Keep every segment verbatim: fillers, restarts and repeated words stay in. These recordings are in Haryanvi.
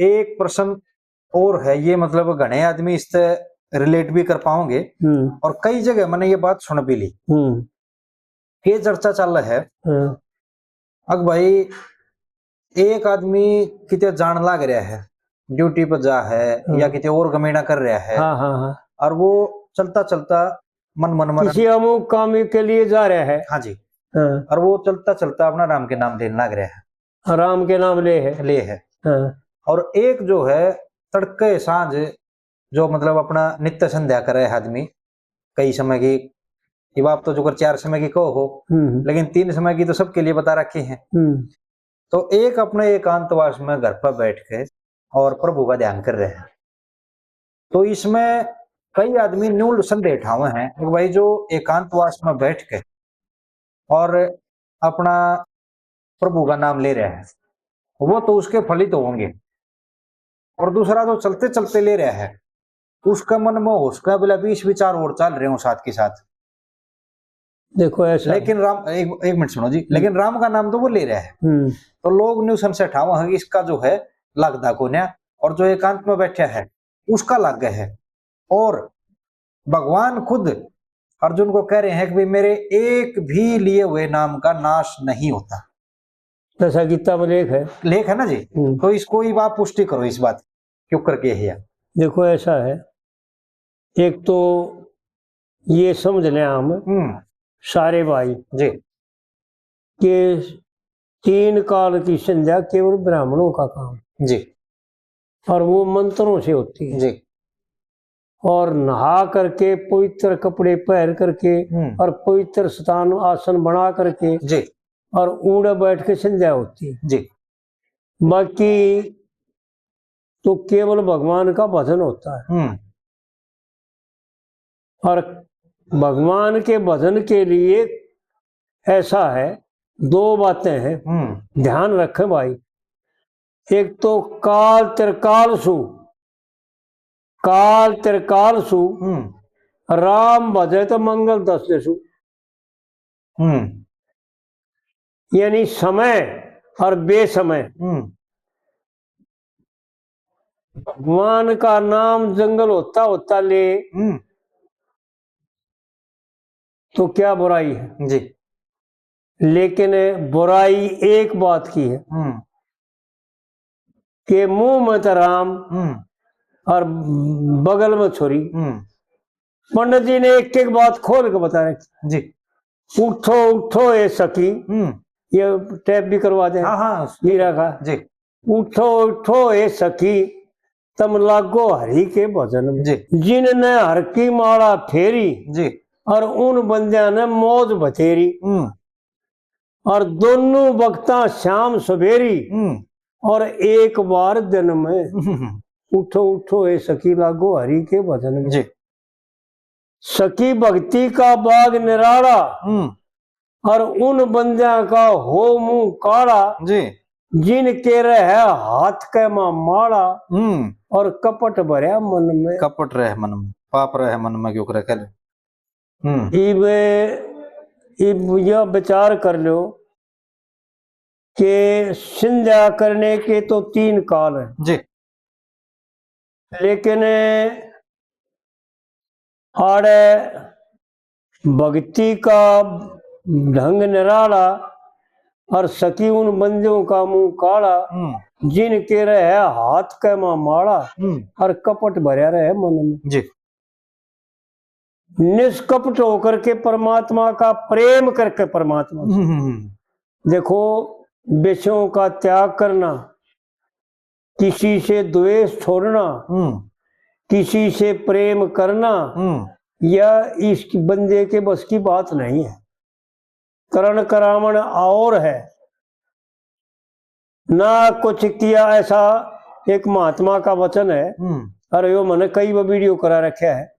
एक प्रश्न और है, ये मतलब घणे आदमी इससे रिलेट भी कर पाओगे, हम्म। और कई जगह मैंने ये बात सुन भी ली। हम्म। ये चर्चा चल रही है, हाँ। अक भाई, एक आदमी किते जान लाग रहा है, ड्यूटी पर जा है, हाँ। या किते और गमेड़ा कर रहा है, हाँ, हाँ, हाँ। और वो चलता चलता मन मन में किसी अमुक काम के लिए जा रहा है। हाँ जी। हाँ। और वो चलता चलता अपना राम के नाम लेने लग रहा है। हाँ, राम के नाम ले है। ले है। हाँ। और एक जो है, तड़के सांझ जो मतलब अपना नित्य संध्या करे है आदमी, कई समय की, ये बात तो जो कर चार समय की कहो हो, हम्म, हम्म। लेकिन तीन समय की तो सबके लिए बता रखी है। हम्म। तो एक अपने एकांतवास में घर पर बैठ के और प्रभु का ध्यान कर रहे हैं। तो इसमें कई आदमी न्यू संदेह उठावे हैं कि भाई, जो एकांतवास में बैठ के और अपना प्रभु का नाम ले रहा है, वो तो उसके फलित होंगे, और दूसरा जो चलते चलते ले रहा है, उसका मन में उसका बोला बीस विचार और चल रहे हो साथ के साथ। देखो, ऐसा लेकिन राम, एक, एक मिनट सुनो जी, हम्म। लेकिन राम का नाम तो वो ले रहा है। हम्म। तो लोग न्यू संदेह उठावे हैं कि इसका जो है, लगदा कोन्या, और जो एकांत में बैठा है, उसका लागे है। और भगवान खुद अर्जुन को कह रहे हैं कि भाई, मेरे एक भी लिए हुए नाम का नाश नहीं होता। जैसा गीता में लेख है। लेख है ना जी? हम्म। तो इसको ही आप पुष्टि करो इस बात, क्यों करके है? देखो, ऐसा है, एक तो ये समझ लें हम हम्म। सारे भाई जी। कि तीन काल की संध्या केवल ब्राह्मणों का काम जी। और वो मंत्रों से होती है। जी। और नहा करके, पवित्र कपड़े पहन करके हम्म। और पवित्र स्थान, आसन बना करके जी। और उड़े बैठ के संध्या होती है। जी। बाकी तो केवल भगवान का भजन होता है। हम्म। और भगवान के भजन के लिए ऐसा है, दो बातें हैं, हम्म। ध्यान रखें भाई। एक तो काल त्रिकाल सु, काल त्रिकाल सु हम्म। राम भजे तो मंगल दस जसु। हम्म। यानी समय और बेसमय। हम्म। भगवान का नाम जंगल होता होता ले हम्म। तो क्या बुराई है? जी। लेकिन बुराई एक बात की है हम्म। कि मुंह में तो राम हम्म। और बगल में छुरी। हम्म। पंडित जी ने एक एक बात खोल के बता रखी। जी। उठो उठो ए सखी, हम्म। ये टैप भी करवा दे हाँ, हाँ। मीरा का। जी। उठो उठो ए सखी, तम लागो हरि के भजन में। जी। जिनने हर की माला फेरी जी। और उन बंदियां ने मौज बतेरी। हम्म। और दोनों वक्ता शाम सवेरी हम्म। और एक बार दिन में। हम्म। उठो उठो ए सखी, लागो हरि के भजन में। जी। सखी भक्ति का बाग निराला हम्म। और उन बंदियां का हो मुंह काला जी। जिनके रहे हाथ के मां माला हम्म। और कपट भरया मन में। कपट रहे मन में, पाप रहे मन में, क्यों करे कह ले। हम्म। इब, इब यह विचार कर लो कि संध्या करने के तो तीन काल हैं। जी। लेकिन आड़े भक्ति का ढंग निराला और सखी उन बंदियों का मुंह काला, हम्म। जिनके रहे हाथ के मां माला हम्म। और कपट भरया रहे मन में। जी। निष्कपट होकर के परमात्मा का प्रेम करके परमात्मा से। हम्म, हम्म, हम्म। देखो, विषयों का त्याग करना, किसी से द्वेष छोड़ना, हम्म। किसी से प्रेम करना, हम्म। यह इस बंदे के बस की बात नहीं है। करण करावण और है। ना कुछ किया, ऐसा एक महात्मा का वचन है। हम्म। अरे यो मैंने कई बार वीडियो करा रखा है,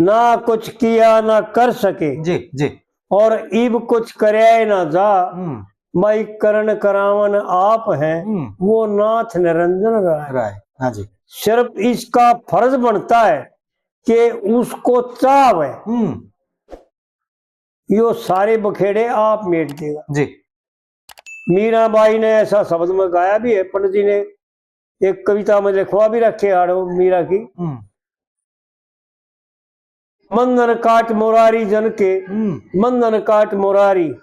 ना कुछ किया ना कर सके। जी, जी। और इब कुछ करया ना जा। हम्म। भाई करण करावन आप हैं, हम्म। वो नाथ निरंजन राय। राय, हाँ जी। सिर्फ इसका फर्ज बनता है कि उसको चाहवे। हम्म। यो सारे बखेड़े आप मेट देगा। जी। मीराबाई ने ऐसा शब्द में गाया भी है, पंडित जी ने, एक कविता में लिखवा भी रखे आड़ो मीरा की। हम्म। बंधन काट मुरारी जन के, हम्म। बंधन काट मुरारी,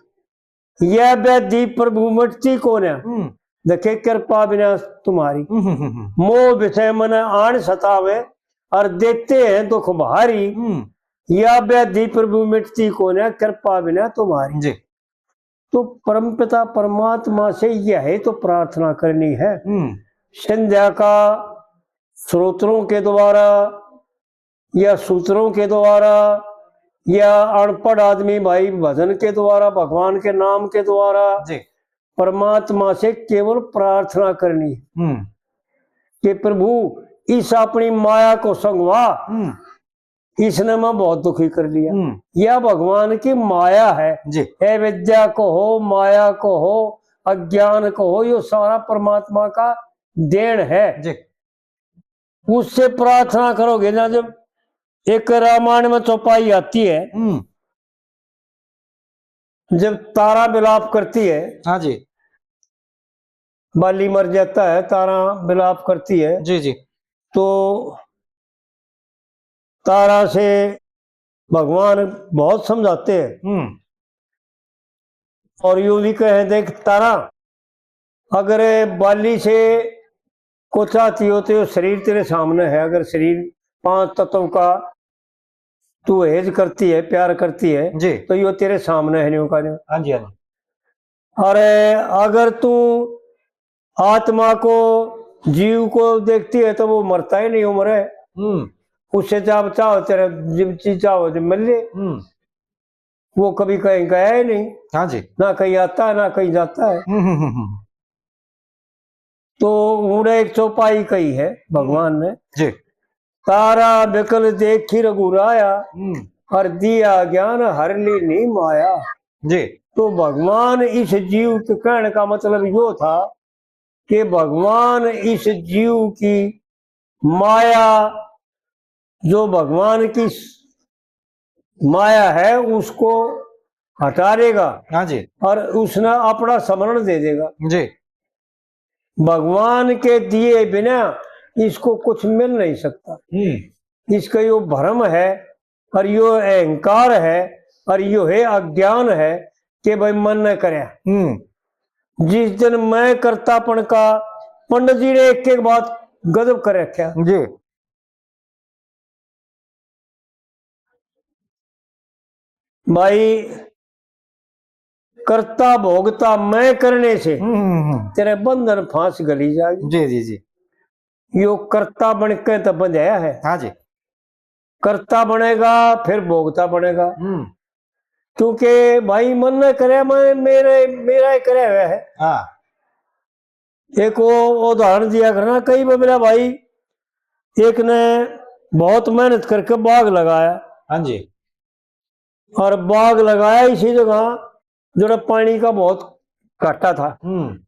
यह व्याधि प्रभु मिटती कोन्या, हम्म। देखे कृपा बिना तुम्हारी। हम्म, हम्म, हम्म। मोह विषय मन आन सतावे, और देते हैं दुख भारी। हम्म। या व्याधि प्रभु मिटती कोन्या, कृपा बिना तुम्हारी। जी। तो परमपिता परमात्मा से यह तो प्रार्थना करनी है। हम्म। संध्या का स्तोत्रों के द्वारा या सूत्रों के द्वारा या अनपढ़ आदमी भाई भजन के द्वारा, भगवान के नाम के द्वारा जी। परमात्मा से केवल प्रार्थना करनी हम्म। कि प्रभु, इस अपनी माया को संगवा, हम्म। इसने मैं बहुत दुखी कर लिया। हम्म। यह भगवान की माया है। जी। अविद्या को हो, माया को हो, अज्ञान को हो, यो सारा परमात्मा का देन है। जी। उससे प्रार्थना करोगे ना, जब एक रामायण में चौपाई आती है, हम्म। जब तारा विलाप करती है, हाँ जी। बाली मर जाता है, तारा विलाप करती है, जी, जी। तो तारा से भगवान बहुत समझाते हैं। हम्म। और यूं भी कहे, देख तारा, अगर बाली से को चाहती हो तो यो शरीर तेरे सामने है। अगर शरीर पांच तत्व का तू हेज करती है, प्यार करती है, जी। तो यो तेरे सामने है, न्यू का न्यू। हाँ जी, हाँ जी। और अगर तू आत्मा को, जीव को देखती है तो वो मरता ही नहीं, उम्र है। हम्म। उससे जब चाहो तेरे, जब चीज चाहो जब मिल ले। हम्म। वो कभी कहीं गया ही नहीं। हाँ जी। ना कहीं आता है, ना कहीं जाता है। हम्म, हम्म, हम्म, हम्म। तो उड़े एक चौपाई कही है भगवान ने। जी। तारा बिकल देखी रघुराया, हम्म। और दिया ज्ञान हर ली नी माया। जी। तो भगवान इस जीव के कहने का मतलब यो था कि भगवान इस जीव की माया, जो भगवान की माया है, उसको हटा देगा। हाँ जी। और उसने अपना स्मरण दे देगा। जी। भगवान के दिए बिना इसको कुछ मिल नहीं सकता। हम्म। इसका यो भ्रम है और यो अहंकार है और यो है अज्ञान है कि भाई मन न करया। हम्म। जिस दिन मैं करतापन का, पंडित जी ने एक एक बात गजब कर रखा। जी। भाई, करता भोगता मैं करने से हम्म, हम्म, हम्म। तेरे बंधन फांस गली जाएगी। जी, जी, जी। यो करता बन के तो बंधाया है। हाँ जी। करता बनेगा, फिर भोगता बनेगा। हम्म। क्योंकि भाई, मन ने करे, मैं, मेरे, मेरा ही करे हुआ है। हाँ। एक वो उदाहरण दिया करना, कई बार मेरा भाई एक ने बहुत मेहनत करके बाग लगाया। हाँ जी। और बाग लगाया इसी जगह जो पानी का बहुत घाटा था। हम्म।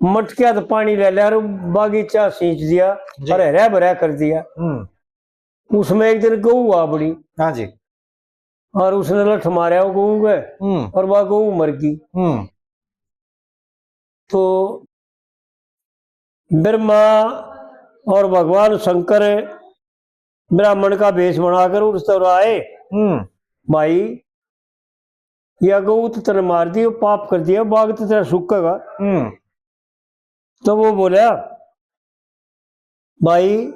मटकिया तो पानी ले लिया और बागीचा सींच दिया जी। और हरा भरा कर दिया। हम्म। उसमें एक दिन गऊ आ पड़ी। हाँ जी। और उसने लठ मारा वो गऊ के, हम्म। और वह गऊ मर गई। हम्म। तो ब्रह्मा और भगवान शंकर ब्राह्मण का भेष बनाकर उस तरह आए, हम्म। भाई, या गऊ तो तने मार दी, पाप कर दिया, बाग तो तेरा सूखेगा। हम्म। तो वो बोला, भाई,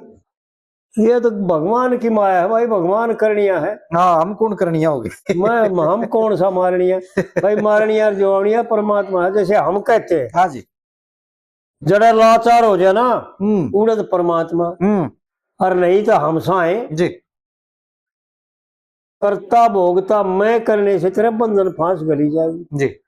ये तो भगवान की माया है भाई, भगवान करनिया है। हाँ, हम कौन करनिया होगी? मैं, हम कौन सा मारनिया? भाई, मारनिया जोवनिया परमात्मा है, जैसे हम कहते हैं। हाँ जी। जड़ा लाचार हो जाए ना, हम्म। उड़द परमात्मा। हम्म। और नहीं तो हम सा है। जी। करता भोगता मैं करने से तेरे बंधन फांस गली जाएगी। जी।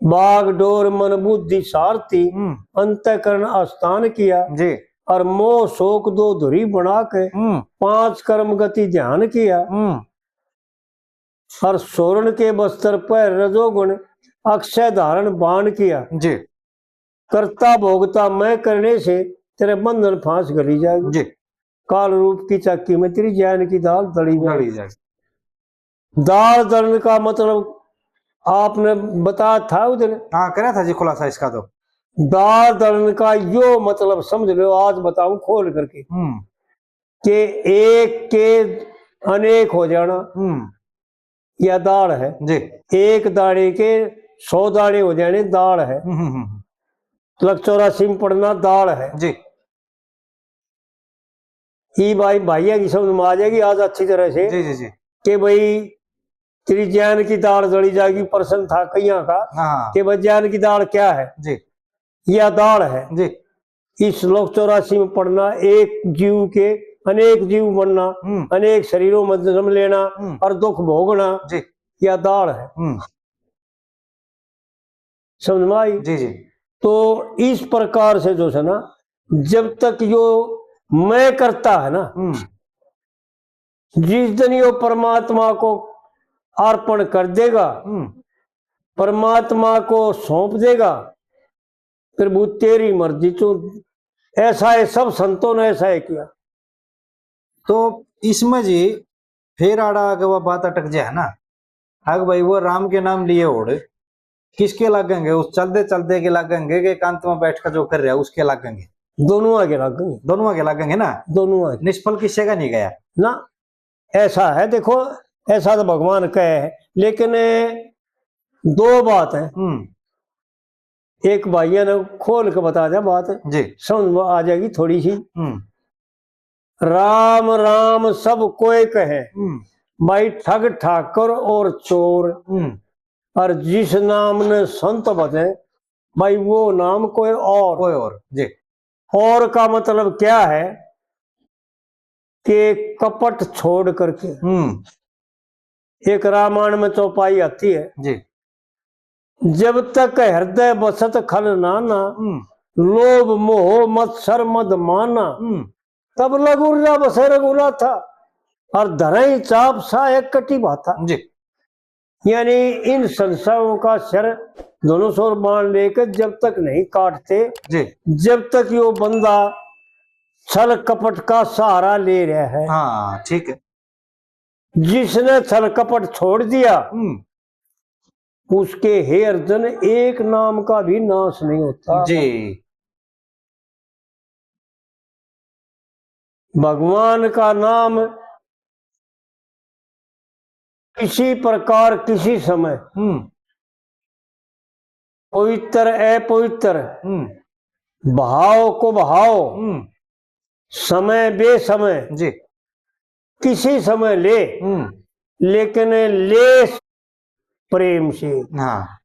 बाग डोर मन बुद्धि सारथी, हम्म। अंतःकरण आस्थान किया। जी। और मोह शोक दो धुरी बना के, हम्म। पांच कर्म गति ध्यान किया। हम्म। और सोरण के वस्त्र पर रजोगुण अक्षय धारण बाण किया। जी। करता भोगता मैं करने से तेरे बंधन फांस गली जाएगी। जी। काल रूप की चाकी में तेरी ज्ञान की दाल दली जाएगी। दली जाएगी। दाल दलन का मतलब आपने बताया था उस दिन। हाँ, करा था जी खुलासा इसका तो। दाल दलन का यो मतलब समझ लो, आज बताऊं खोल करके, हम्म। कि एक के अनेक हो जाना, हम्म। या दाल है। जी। एक दाने के सौ दाने हो जाने, दाल है। हम्म, हम्म, हम्म। लग चौरासी में पड़ना, दाल है। जी। ई भाई, भाइयों की समझ में आ जाएगी आज अच्छी तरह से, जी, जी, जी। कि भाई, तेरी जैन की दाल जली जाएगी, प्रश्न था कईयां का, हाँ। कि भाई, जैन की दाल क्या है? जी। या दाल है। जी। इस लोक चौरासी में पड़ना, एक जीव के अनेक जीव बनना, हम्म। अनेक शरीरों में जन्म लेना हम्म। और दुख भोगना, जी। या दाल है। हम्म। समझ में आई? जी, जी। तो इस प्रकार से जो है ना, जब तक यो मैं करता है ना, हम्म। जिस दिन यो परमात्मा को अर्पण कर देगा, हम्म। परमात्मा को सौंप देगा, "प्रभु, तेरी मर्जी, तू ऐसा है।" सब संतों ने ऐसा है किया। तो इसमें जी फिर आड़ा आगे वह बात अटक जाए ना, अग भाई, वो राम के नाम लिए होड़ किसके लागेंगे? उस चलते चलते के लागेंगे कि एकांत में बैठ कर जो कर रहा है उसके लागेंगे? दोनों आगे लागेंगे। दोनों आगे लागेंगे ना? दोनों आगे। निष्फल किसी का नहीं गया ना। ऐसा है, देखो, ऐसा तो भगवान कहे है, लेकिन दो बात है। हम्म। एक भाइयों ने खोल के बता दें बात, जी। समझ में आ जाएगी थोड़ी सी। हम्म। राम राम सब कोई कहे, हम्म। भाई ठग ठाकर और चोर, हम्म। और जिस नाम ने संत भजे, भाई वो नाम कोई और। कोई और, जी। और का मतलब क्या है कि कपट छोड़ करके, हम्म। एक रामायण में चौपाई आती है, जी। "जब तक हृदय बसत खल नाना, हम्म। लोभ मोह मत्सर मद माना, हम्म। तब लघुरा बसे रघुनाथा, और धरई चाप सा एक कटी भाथा।" जी। यानी इन संसारों का सिर धनुष और बाण लेकर जब तक नहीं काटते, जी। जब तक यो बंदा छल कपट का सहारा ले रहा है। हाँ, ठीक है। जिसने छल कपट छोड़ दिया, हम्म। उसके, हे अर्जुन, एक नाम का भी नाश नहीं होता। जी। भगवान का नाम किसी प्रकार, किसी समय, हम्म। पवित्र, अपवित्र, हम्म। भाव को भाव, हम्म। समय बेसमय, जी। किसी समय ले, हम्म। लेकिन ले प्रेम से। हाँ।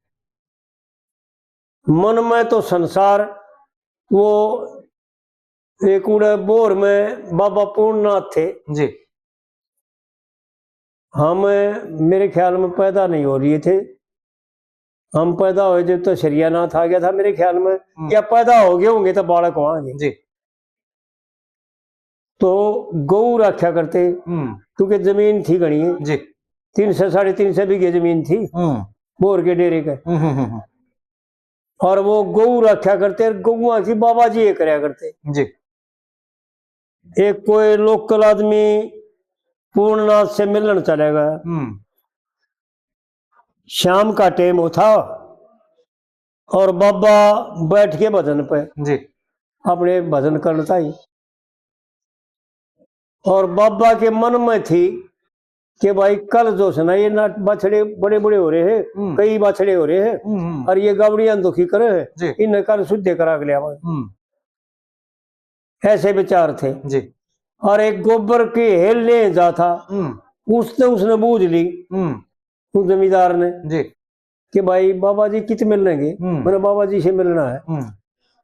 मन में तो संसार, वो एक उड़े बोर में बाबा पूर्णनाथ थे। जी। हम, मेरे ख्याल में पैदा नहीं हो रहे थे, हम पैदा हुए जब तो शरियानाथ आ गया था मेरे ख्याल में, हम्म। या पैदा हो गए होंगे तो बालक होंगे। जी। तो गऊ रखा करते, हम्म। क्योंकि जमीन थी घणी, जी। तीन सौ, साढ़े तीन सौ बीघे जमीन थी, हम्म। बोर के डेरे के। हम्म, हम्म, हम्म। और वो गऊ रखा करते, और गऊआ की बाबा जी ये करया करते। जी। एक कोई लोकल आदमी पूर्णनाथ से मिलन चला गया। हम्म। शाम का टाइम हो था और बाबा बैठ के भजन पे, जी। अपने भजन करता ही, और बाबा के मन में थी कि भाई, कल जो है ना, ये ना बछड़े बड़े बड़े हो रहे हैं, हम्म। कई बछड़े हो रहे हैं, हम्म, हम्म। और ये गावड़ियां दुखी करे हैं, जी। इन्हें कल शुद्ध करा के ले आवांगे। हम्म। ऐसे विचार थे। जी। और एक गोबर के हेल ले जा था, हम्म। उसने, उसने बूझ ली, हम्म। उस जमींदार ने, जी। कि भाई, बाबा जी कित मिलेंगे? हम्म। मैंने, बाबा जी से मिलना है, हम्म।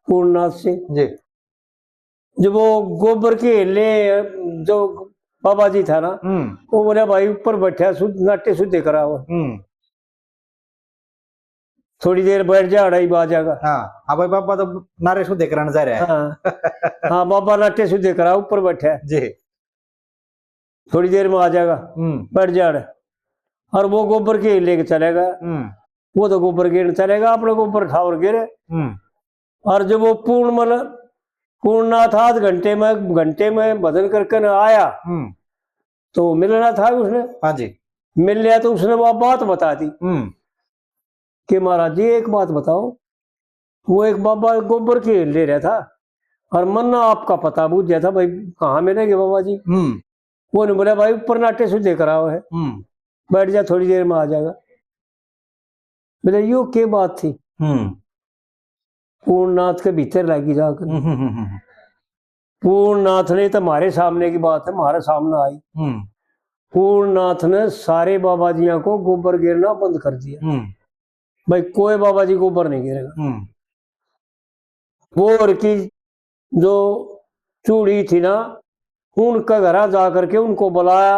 पूर्णनाथ से। जी। जब वो गोबर के हेले, जो बाबा जी था ना, हम्म। वो बोला, "भाई, ऊपर बैठा, शुद्ध, नाटे शुद्धे कराओ।" हम्म। थोड़ी देर बैठ जा, अड़ाई आ जाएगा। हाँ, हाँ भाई, बाबा तो नारे शुद्धे कराने जा रहा है। हाँ। हाँ, बाबा नाटे शुद्धे करा, ऊपर बैठा है। जी। थोड़ी देर में आ जाएगा, हम्म। बैठ जा अड़े। और वो गोबर के लेके चलेगा, हम्म। वो तो गोबर गिरने चलेगा, अपने गोबर ठावर गिरे। हम्म। और जब वो पूर्ण, मतलब, पूर्णनाथ आध घंटे में, घंटे में भजन करके न आया, हम्म। तो मिलना था उसने। हाँ जी। मिल लिया तो उसने वो बात बता दी, हम्म। कि महाराज जी, एक बात बताओ, वो एक बाबा गोबर के ले रहा था और मन्ना आपका पता बूझ गया था, भाई कहाँ मिलेंगे बाबा जी। हम्म वो ने बोला, भाई ऊपर नाटे से देकर आओ है, हम्म बैठ जा, थोड़ी देर में आ जाएगा। बोले, यो के बात थी? हम्म पूर्णनाथ के भीतर लागी जाकर। हम्म हम्म हम्म पूर्णनाथ ने तो हमारे सामने की बात है, हमारे सामने आई। हम्म पूर्णनाथ ने सारे बाबा जियां को गोबर गिरना बंद कर दिया। हम्म भाई कोई बाबा जी गोबर नहीं गिरेगा। हम्म वो और की जो चूड़ी थी ना, उनका घरा जा करके उनको बुलाया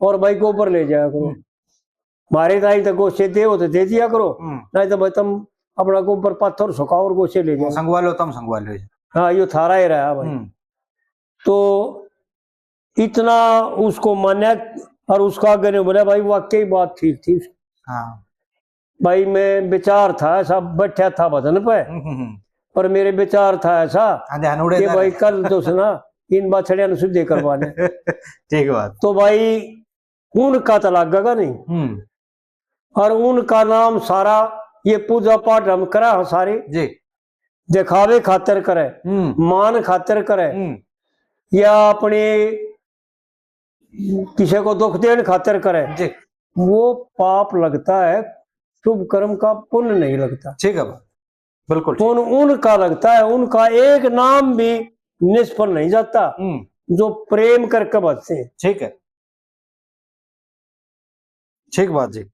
और भाई गोबर ले जाया करो। हम्म। हमारे ताई तो गोसे दे हो तो दे दिया करो, हम्म नहीं तो भाई तुम अपना गोबर पत्थर सुखाओ और गोसे ले जाओ। संगवा लो, तुम संगवा लो। हाँ, यो थारा ही रहा भाई। हम्म तो इतना उसको मान्या और उसका आगे ने बोला, भाई वाकई बात ठीक थी। हाँ भाई मैं विचार था ऐसा, बैठा था भजन पे, हम्म हम्म हम्म। पर मेरे विचार था ऐसा हाँ ध्यान उड़े कि जा भाई रहे। कल तो सुना इन बाछड़ियां ने शुद्धि करवाने। ठीक बात। तो भाई उनका तो लग गया नहीं, हम्म और उनका नाम सारा ये पूजा पाठ हम करा है सारे जी। दिखावे खातर करे, हम्म मान खातर करे, हम्म या अपने किसी को दुख देने खातर करे, जी। वो पाप लगता है, शुभ कर्म का पुण्य नहीं लगता। ठीक है बात, बिल्कुल ठीक। पुण्य उनका लगता है, उनका एक नाम भी निष्फल नहीं जाता हम्म जो प्रेम करके बसते हैं। ठीक है, ठीक बात जी।